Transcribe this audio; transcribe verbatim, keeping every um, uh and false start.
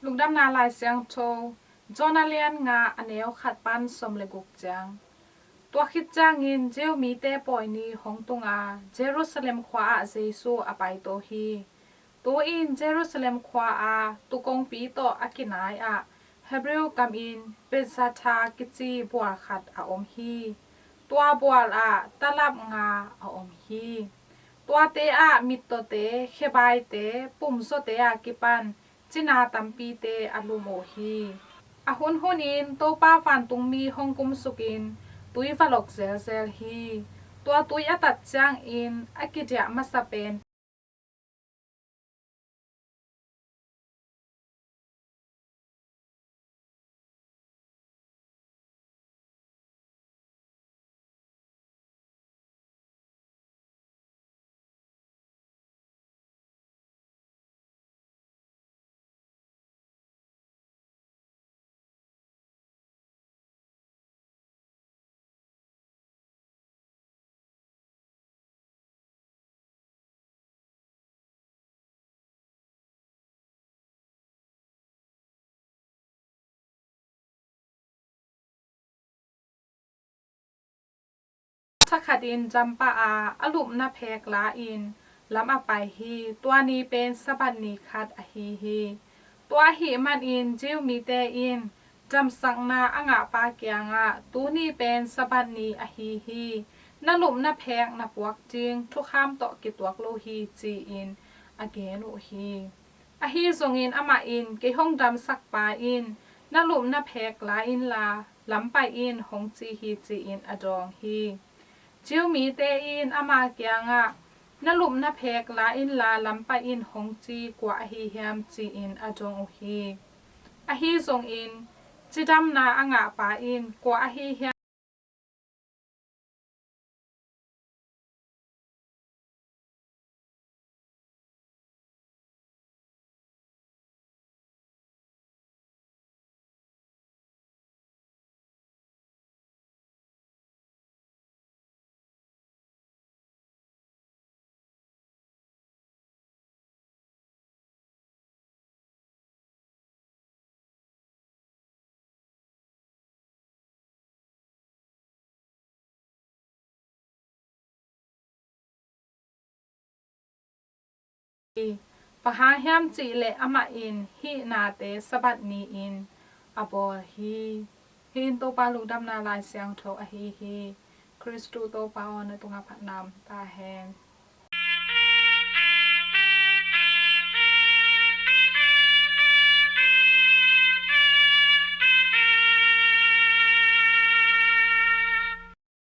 Lungdamna Lai Siangtho, John a lian nga a neu khat pan sawm le guk ciang. Tua khit ciangin Jew mite pawi ni hong tunga Jerusalem khua ah Jesu a paito hi. Tu-in Jerusalem khua a tuu kongpi tawh a kinai ah Hebrew kamin Bethzatha kici bual khat a om hi. Tua bual ah talap nga a om hi. Tuate ah mittawte, khebaite, pumzawte a kipan cina tampite a lum uh hi. A hunhunin Topa vantungmi hong kumsukin tui va lok zelzel hi. Tua tui a tat ciangin a kidiah masa pen thakhatin dam pah a, a lupna phek la-in lam a pai hi. Tua ni pen Sabbath ni khat ahi hi. Tua ahih manin Jew mite in damsakna a ngahpa kiangah, "Tuni pen Sabbath ni ahi hi. Na lupna phek na puak ding thukham tawh kituak lo hi," ci-in a gen uh hi. Ahi zongin amah in, "Kei hong damsakpa in, 'Na lupna phek la inla, lam pai in,' hong ci hi," ci-in a dawng hi. Jew mite in ama kiangah, "Na lupna phek la inla, lam pai in," hong ci kua ahi hiam, ci-in a dong uh hi. Ahi zongin cidamna a ngahpa in kua ahi hiam? Bang hang hiam cih leh amah in hih nate Sabbath ni-in a bawl hi. Hih in Topa Lungdamna Lai Siangtho ahi hi. Khristu Topa aw, na tungah phatna om ta hen.